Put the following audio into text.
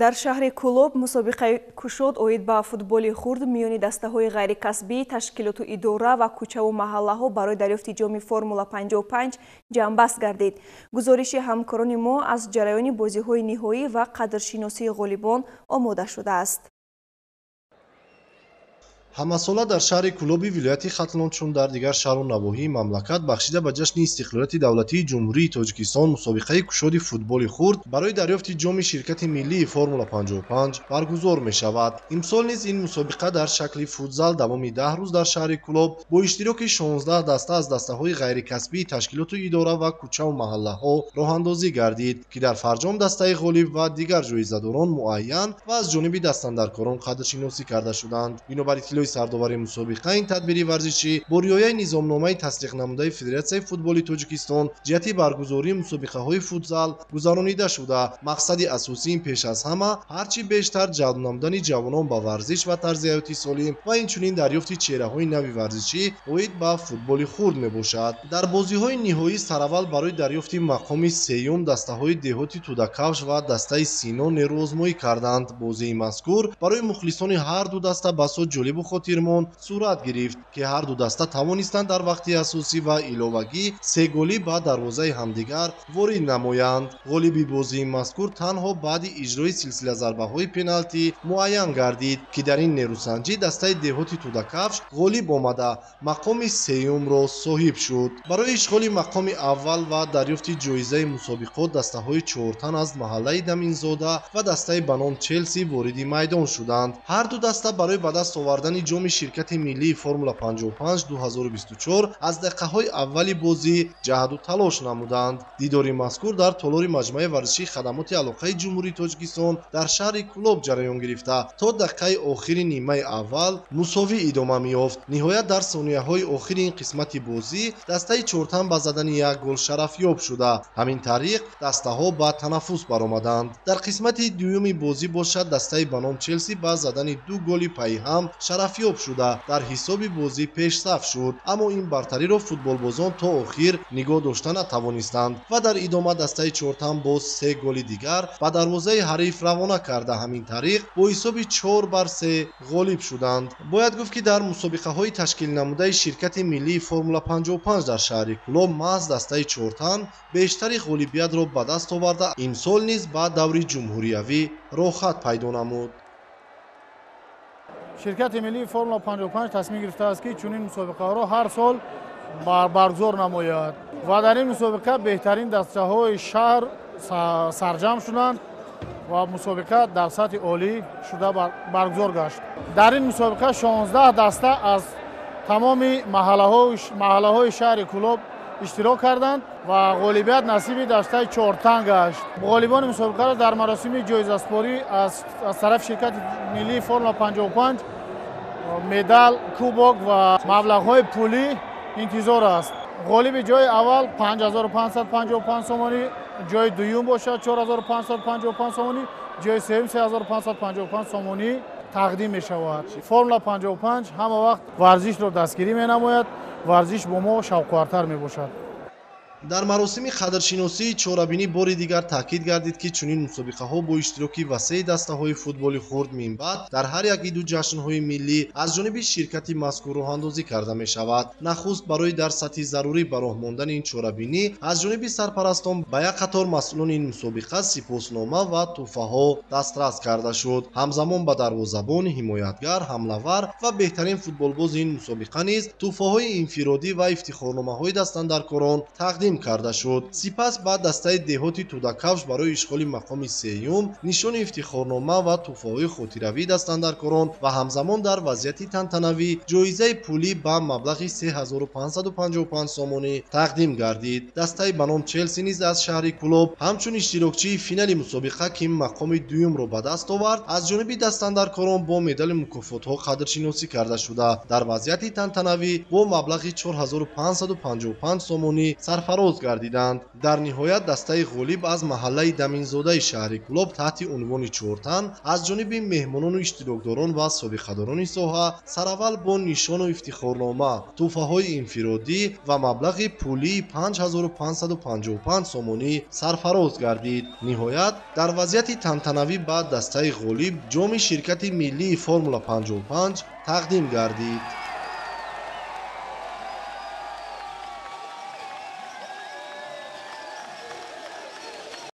Дар шаҳри Кӯлоб мусобиқаи кушод оид ба футболи хурд миёни дастаҳои ғайрикасбӣ, ташкилоту идора ва кӯчаву маҳаллаҳо барои дарёфти ҷоми Формула 55 ҷамъбаст гардид. Гузориши ҳамкорони мо аз ҷараёни бозиҳои ниҳоӣ ва қадршиносии ғолибон омода шудааст. Ҳамасола дар шаҳри Кӯлоби вилояти Хатлон, чун дар дигар шаҳру навоҳии мамлакат, бахшида ба ҷашни истиқлолияти давлатии Ҷумҳурии Тоҷикистон мусобиқаи кушоди футболи хурд барои дарёфти ҷоми ширкати миллии Формула 55 баргузор мешавад. Имсол низ ин мусобиқа дар шакли футзал давоми 10 рӯз дар шаҳри Кӯлоб бо иштироки 16 даста аз дастаҳои ғайрикасбии ташкилоту идора ва кӯчаву маҳаллаҳо роҳандозӣ гардид, ки дар фарҷом дастаи ғолиб ва дигар ҷоизадорон муайян ва аз ҷониби дастандаркорон қадршиносӣ карда шуданд. Бинобар иттилои сардовари мусобиқа, ин тадбири варзишӣ бо риояи низомномаи тасдиқнамудаи Федератсияи футболи Тоҷикистон ҷиҳати баргузории мусобиқаҳои футзал гузаронида шуда, мақсади асосии ин пеш аз ҳама ҳарчи бештар ҷалб намудани ҷавонон ба варзиш ва тарзи ҳаёти солим ва инчунин дарёфти чеҳраҳои нави варзишӣ оид ба футболи хурд мебошад. Дар бозиҳои ниҳоӣ сараввал барои дарёфти мақоми сеюм дастаҳои деҳоти Тудакавш ва дастаи Сино нерӯозмоӣ карданд. Бозии мазкур барои мухлисони ҳар ду даста басо ҷолибу хотирмон сурат гирифт, ки ҳар ду даста тавонистанд дар вақти асосӣ ва иловагӣ се голӣ ба дарвозаи ҳамдигар ворид намоянд. Ғолиби бозии мазкур танҳо баъди иҷрои силсила зарбаҳои пеналти муайян гардид, ки дар ин нерӯсанҷӣ дастаи деҳоти Тудакавш ғолиб омада мақоми сеюмро соҳиб шуд. Барои ишғоли мақоми аввал ва дарёфти ҷоизаи мусобиқот дастаҳои чортан аз маҳаллаи Даминзода ва дастаи ба ном Челси вориди майдон шуданд. Ҳар ду даста барои ба даст овардани ҷоми ширкати миллии Формула 55 2024 аз дақиқаҳои аввали бозӣ ҷаҳду талош намуданд. Дидори мазкур дар толори маҷмӯаи варзишии хадамоти алоқаи Ҷумҳурии Тоҷикистон дар шаҳри Кӯлоб ҷараён гирифта то дақиқаи охири нимаи аввал мусовӣ идома меёфт. Ниҳоят дар сонияҳои охири ин қисмати бозӣ дастаи чортан ба задани як гол шарафёб шуда, ҳамин тариқ дастаҳо ба танаффус баромаданд. Дар қисмати дуюми бозӣ бошад, дастаи ба ном Челси ба задани ду голи пайҳам шарафёб шуда дар ҳисоби бозӣ пешсаф шуд, аммо ин бартариро футболбозон то охир нигоҳ дошта натавонистанд ва дар идома дастаи чортан боз се голи дигар ба дарвозаи ҳариф равона карда, ҳамин тариқ бо ҳисоби 4-3 ғолиб шуданд. Бояд гуфт, ки дар мусобиқаҳои ташкилнамудаи ширкати миллии Формула 55 дар шаҳри Кӯлоб маҳз дастаи чортан бештари ғолибиятро ба даст оварда, имсол низ ба даври ҷумҳуриявӣ роҳхат пайдо намуд. Ширкати миллии Формула 55 тасмим гирифтааст, ки чунин мусобиқаҳоро ҳар сол баргузор намояд ва дар ин мусобиқа беҳтарин дастаҳои шаҳр сарҷамъ шуданд ва мусобиқа дар сатҳи олӣ шуда баргузор гашт. Дар ин мусобиқа 16 даста аз тамоми маҳаллаҳои шаҳри Кӯлоб иштирок карданд ва ғолибият насиби дастаи чортан гашт. Ғолибони мусобиқаро дар маросими ҷоизаспорӣ аз тарафи ширкати миллии Формула 55 медал, кубок ва маблағҳои пулӣ интизор аст. Ғолиби ҷои аввал 5555 сомонӣ, ҷои дуюм бошад 4555 сомонӣ, ҷои сеюм 3555 сомонӣ тақдим мешавад. Формула 55 ҳама вақт варзишро дастгирӣ менамояд, варзиш бо мо шавқовартар мебошад. Дар маросими қадршиносии чорабинӣ бори дигар таъкид гардид, ки чунин мусобиқаҳо бо иштироки васеи дастаҳои футболи хурд минбаъд дар ҳар як иду ҷашнҳои миллӣ аз ҷониби ширкати мазкур роҳандозӣ карда мешавад. Нахуст барои дар сатҳи зарурӣ ба роҳ мондани ин чорабинӣ аз ҷониби сарпарастон ба як қатор масъулони ин мусобиқа сипоснома ва тӯҳфаҳо дастрас карда шуд. Ҳамзамон ба дарвозабон, ҳимоятгар, ҳамлавар ва беҳтарин футболбози ин мусобиқа низ тӯҳфаҳои инфиродӣ ва ифтихорномаҳои дастандаркорон тақдим карда шуд. Сипас ба дастаи деҳоти Тудакавш барои ишғоли мақоми сеюм нишони ифтихорнома ва тӯҳфаҳои хотиравии дастандаркорон ва ҳамзамон дар вазъияти тантанавӣ ҷоизаи пулӣ ба маблағи 3555 сомонӣ тақдим гардид. Дастаи ба ном Челси низ аз шаҳри Кӯлоб ҳамчун иштирокчии финали мусобиқа, ки мақоми дуюмро ба даст овард, аз ҷониби дастандаркорон бо медали мукофотҳо қадршиносӣ карда шуда, дар вазъияти тантанавӣ бо маблағи 4555 сомонӣ сарфароз Сарфароз гардиданд. Дар ниҳоят дастаи ғолиб аз маҳаллаи Даминзодаи шаҳри Кӯлоб таҳти унвони чортан аз ҷониби меҳмонону иштирокдорон ва собиқадорони соҳа сараввал бо нишону ифтихорнома, тӯҳфаҳои инфиродӣ ва маблағи пулии 5555 сомонӣ сарфароз гардид. Ниҳоят дар вазъияти тантанавӣ ба дастаи ғолиб ҷоми ширкати миллии Формула 55 тақдим гардид.